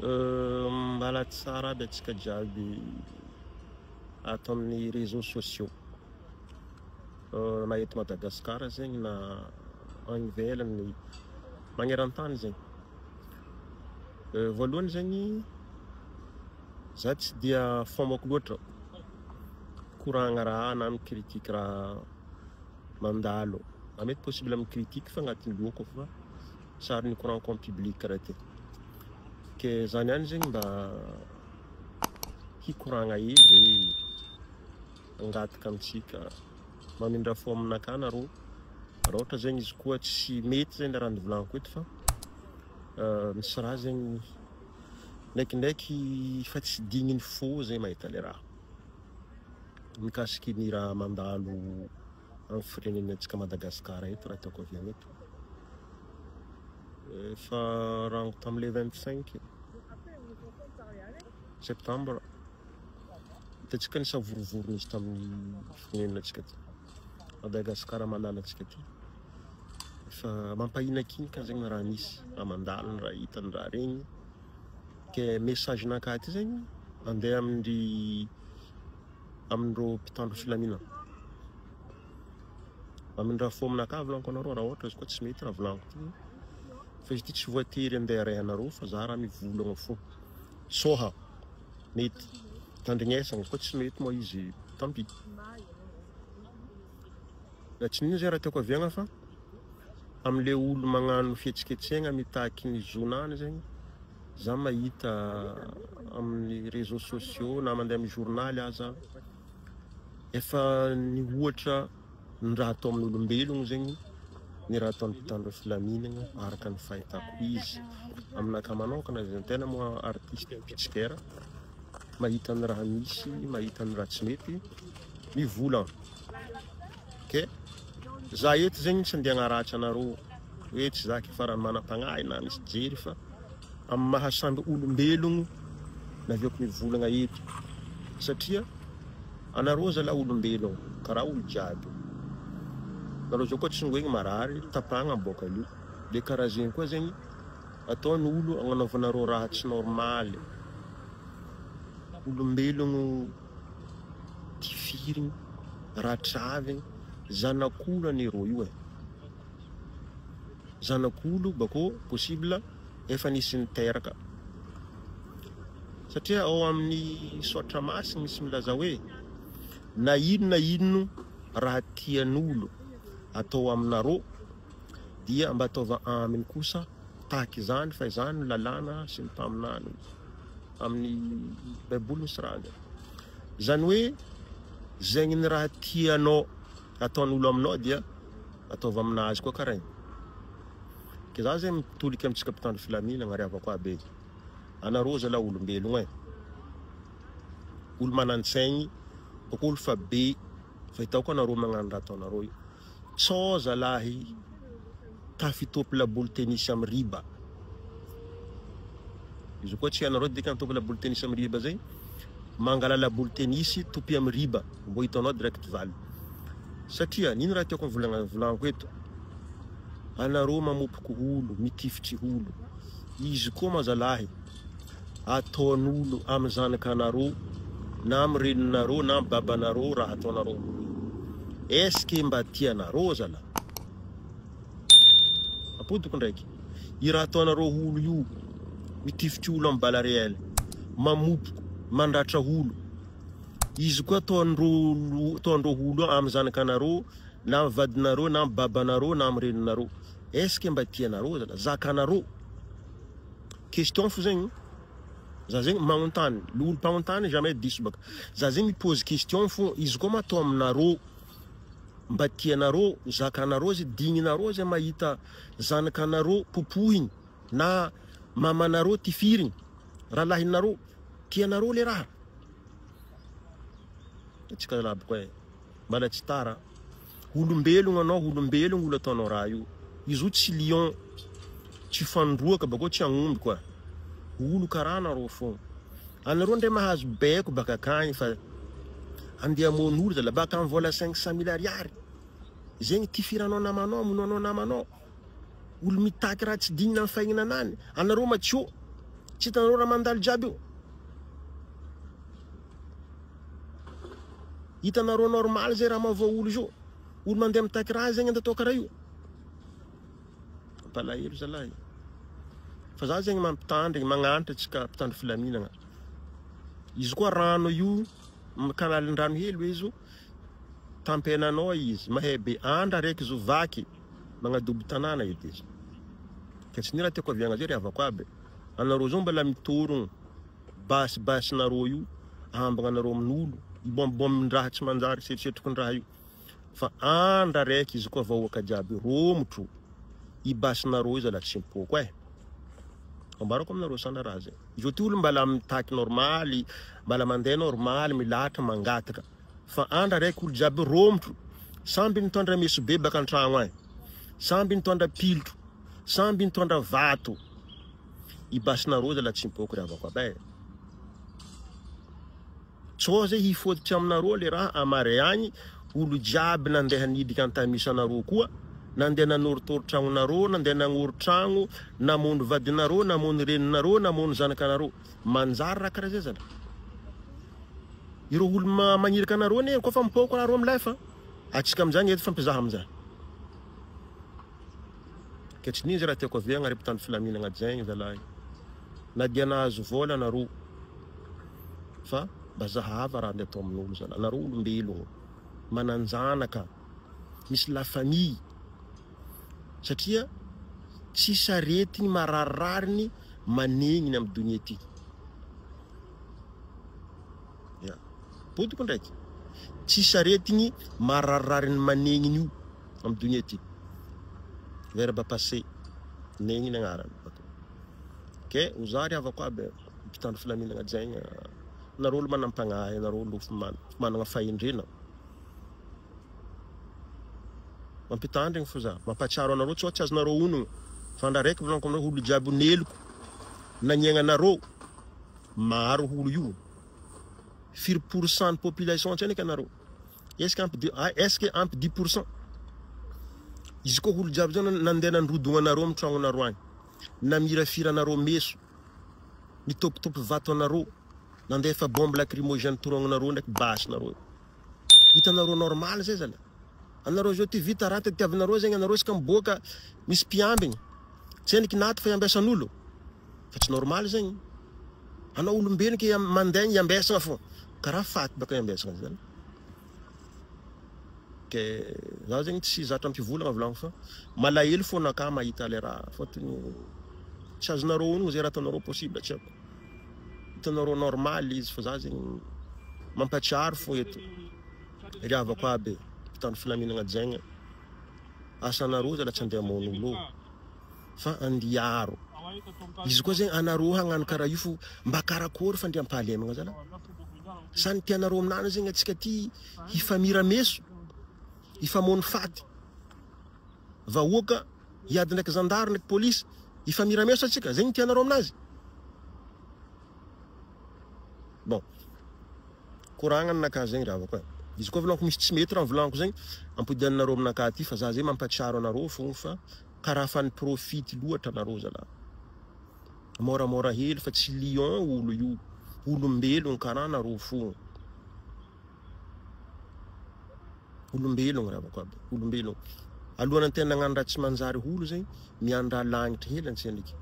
Mbala tsara aby antsika jiaby ato amin'ny réseaux sociaux na eto Madagascar zegny na any ivelany magneran-tany zegny. Voalohany zegny za tsy dia fômbako loatra mikoragna raha na mi-critique raha mandalo, na mety possible mi-critique fa agnatin'ny lohako fa sary nikoragnako en public karaha ty. Ke za niany zegny mba hikoragna hely hoe hangataka amintsika mamindra fo aminakahy nareo raha ohatra zegny izy koa tsy mety zegny le raha nivolagniko eto fa misy raha zegny ndraikindraiky fa tsy digniny fo zegny mahita le raha mikasiky ny raha mandalo amin'ny firenenantsika Madagasikara eto raha tiako avy eto. Efa rango tamin'ny le 25 septembre hitantsika ny savorovoro nisy tamin'ny firenenantsika ty Madagasikara malalantsika ty. Efa mampahinakinika zegny raha misy, raha mandalo, ny raha hita, ny raha regny. Ke message nakahy ty zegny andeha amindry amindreo mpitandro filaminana. Mamindra fo aminakahy volagniko anareo raha ohatra izy koa tsy mety raha volagniko ty fa izy ty tsy voatery andeha arahanareo fa za raha mivolagna fo. Soha mety tandrignesagna izy koa tsy mety moa izy tant pis. Da tsy nino zay raha tiako aviagna fa amle olo magnano fihetsiketsehagna mitaky ny zonany zegny za mahita amin'ny réseaux sociaux na mandeha amin'ny journaly aza efa nihoatra ny raha atao amin'ny olombelogno zegny ny raha ataon'ny mpitandro filaminana araka ny fahitako izy. Aminakahy manokana zay tena moa artiste mpitsikera mahita ny raha misy, mahita ny raha tsy mety, mivolagna. Ke za eto zegny tsy andeha hagnaratsy anareo hoe tsy za ke farany manam-pagnahy na misy jery fa amin'ny maha samby olombelogno naviako mivolagna eto satria anareo zalahy olombelogno karaha olo jiaby nareo zao koa tsongoigny marary tapahagna aboaka io de karaha zegny koa zegny ataon'olo agnanaovanareo raha tsy normaly olombelogno tifirigny ratravigny zanak'olo anie rô io e zanak'olo bakô possible efa nisy niteraka satria ao amin'ny saotra masina misy milaza hoe na ino na ino raha tian'olo atao aminareo dia mba ataova aminy kosa tahaka izany fa izany no lalàna sy ny mpaminany amin'ny baiboly misy raha zay. Izany hoe zegny ny raha tianao ataon'olo aminao dia ataova aminazy koa karaha igny. Ke za zegny mitolika amintsika mpitandro filaminagna ry havako aby e. Anareo zalahy olombelogno e. Olo manan-tsaigny, bôka olo fa be, fa hitako anareo magnano raha ataonareo io. Tsao zalahy tafitopy laboly tennis amy riba. Izy koa tsy hainareo dikany topy laboly tennis amy riba zay. Mangala laboly tennis topy amy riba mbô hitanao direct valiny. Satria nino raha tiako volagna volagniko eto. Anareo mamopoko olo, mitifitry olo. Izy koa ma zalahy ataon'olo amy zanakanareo na amy reninareo na amy babanareo raha ataonareo. Est-ce que mba tianareo zalahy? Ampodiko ndraiky. I raha ataonareo olo io, mitifitry olo amy bala réel, mamopoko, mandratra olo. Izy koa ataondreo ataondreo olo amy zanakanareo na amy vadinareo na amy babanareo na amy reninareo. Est-ce que mba tianareo zalahy? Zakanareo? Question fo zegny. Za zegny magnontany, le olo mpagnontany jamais diso baka. Za zegny mi-pose question fo, izy koa ma atao aminareo mba tianareo, zakanareo zay, digninareo zay mahita zanakanareo popohigny na mamanareo tifirigny, rahalahinareo, tianareo le raha? Antsika zalahy boko e, mbala tsy tara. Olombelogno anao, olombelogno olo ataonao raha io. Izy io tsy lion, tsy fandroaka bakeo tsy agnomby koa. Olo karaha anareo fogna. Anareo ndray mahazo baiko baka akagny fa andeha hamono olo zalahy baka amin'ny vola 500 mille ariary. Zegny tifiranao namanao, amonoanao namanao. Olo mitaky raha tsy dignina amin'ny faignananany. Anareo matio. Tsy hitanareo raha mandalo jiaby io? Hitanareo normal zay raha mahavoa olo izy io? Olo mandeha mitaky raha zegny andeha atao karaha io? Mampalahelo zalahy. Fa za zegny mampitandrigny, magnanatra antsika mpitandro filaminagna. Izy koa rano io, kanalin-drano hely hoe izy io, tampenanao izy, mahay be andra araiky izy io vaky, magnadobo tanàna edy izy. Ka tsy ny raha tiako aviagna zay ry havako aby. Anareo zao mbola mitorogno basy basinareo io, ambagna anareo amin'olo, ibombombin-draha tsy manjary setrosetrokin-draha io. Fa andra araiky izy koa vahoaka jiaby romotro i basinareo io zalahy tsy mipoko eh. Ambarako aminareo sana raha zay. Izy io ty olo mbala mitaky normaly, mbala mandeha normaly, milahatra mangataka. Fa andra araiky olo jiaby romotro, samby mitondra meso be baka antragno agny, samby nitondra pilotro, samby nitondra vato. I basinareo zalahy tsy mipoko ry havako aby eh. Tsao zay hifototry aminareo le raha amare agny, olo jiaby nandeha nidika antamisa anareo koa, nandeha nanorotoro tragnonareo, nandeha nagnoro tragno, namono vadinareo, namono reninareo, namono zanakanareo. Manjary raha karaha zay zany. Ireo olo magniraka anareo anie koa fa mipoko raha reo milefa. Atsika amizany eto fampizaha amizany. Ke tsy nino zay raha tiako aviagna ry mpitandro filaminagna jaigny zalahy. Na dia nahazo vola nareo fa mba zahava raha ndeha atao amin'olo zalahy. Nareo olombelogno, manan-janaka, misy la famille. Satria tsisy aretigny mararirariny manegniny amin'ny donia ty. Ya. Podiko ndraiky. Tsisy aretigny mararirariny manegniny io amin'ny donia ty. Verbe passé. Negniny agnarany. Ke ho za ry havako aby mpitandro filaminagna jaigna. Nareo olo manam-pagnahy, nareo olo managna fahendrena. Mampitandrigny fo za, mampatsiaro anareo tsy tsy azonareo onogno fa ndra raiky volagniko aminareo olo jiaby neloko nagniagnanareo maro olo io firy pour cent ny population tsy eky anareo est ce que ampy est ce que ampy dix pour cent izy koa olo jiaby zao nandeha nandrodogna anareo amy tragnonareo agny namirafira anareo meso nitopitopy vato anareo nandefa bombe lacrymogène torognonareo ndraiky basinareo. Hitanareo normal zay zalahy. Anareo zao ty vita raha tadiavinareo zegny anareo isaka miboaka misy mpiambigny. Tsy endriky naty fa iambesan'olo. Fa tsy normal zegny. Anao olombelogno ke mandeha iambesagna fô. Karaha faty baka iambesagna zany. Ke za zegny tsy zatra mpivolagna volagniko fa malahelo fô naka mahita le raha fôtony tsy azonareo onogno zay raha ataonareo possible tsy haiko. Hitanareo normal izy fa za zegny mampatsiaro fô eto ry havako aby mpitandro filaminagna jaigna asanareo zala tsy andeha hamono olo fa andia hiaro izy koa zegny anareo hagnano karaha io fo mba karakory fandriampahalemagna zala sa ny tianareo aminany zegny atsika ty hifamira meso hifamono faty vahoaka hiady ndraiky zandary ndraiky polisy hifamira meso atsika zegny tianareo aminazy bon koragna ninakahy zegny ry havako e izy koa volaniko misy tsy mety raha volaniko zegny ampodianinareo aminakahy aty fa za zegny mampatsiaro anareo fogna fa karaha fa ni-profite loatra anareo zalahy moramora hely fa tsy lion olo io olombelogno karaha anareo fogna Olombelogno ry havako aby, olombelogno. Alohan'ny antegna nagnano raha tsy manjary olo zegny, miandraha lagnitry hely antsendriky.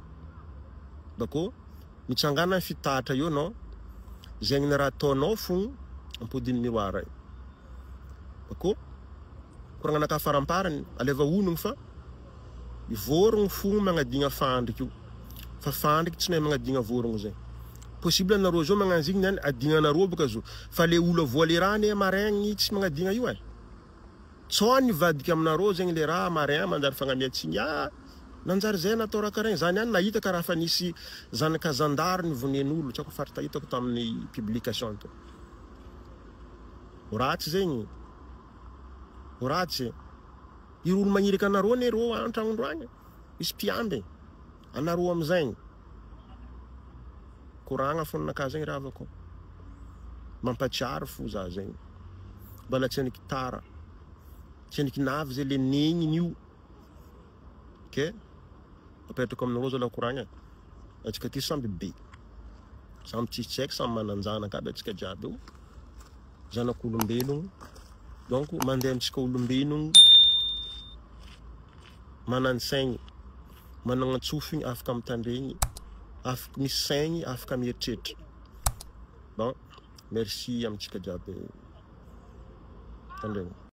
Bakô mitsangana ny fitatra eo anao, zegny ny raha ataonao fogno ampodiny miroir io. Bakô koragnanakahy faramparany, alaiva onogno fa Vorogno fogno magnadigna fandriky io fa fandriky tsy mahay magnadigna vorogno zay. Possible anareo zao magnano izy igny niany adignanareo boka zo fa le olo avoa le raha anie maraigny tsy magnadigna io e. Tsao nivadika aminareo zegny le raha marain manjary fagnamiantsigny ah nanjary zay natao raha karaha igny za niany nahita karaha fa nisy zanaka zandary nivonen'olo tsy haiko faritra hitako tamin'ny publication teo. Ho ratsy zegny ho ratsy. Ireo olo magniraka anareo anie reo antragnondreo agny misy mpiambigny anareo amizegny. Koragna fo ninakahy zegny ry havako. Mampatsiaro fo za zegny. Mbala tsy aniky tara. Tsy aniky navy zay le negniny io. Ke apetrako aminareo zalahy koragna e. Antsika ty samby be. Samy tsisy tsy haiko, samy manan-janaka aby antsika jiaby io. Zanak'olombelogno. Donc mandeha amintsika olombelogno manan-tsaigny, managna tsofigny afaka mitandregny, afaka misy saigny afaka mieritreritra. Bon, merci amintsika jiaby tandregny.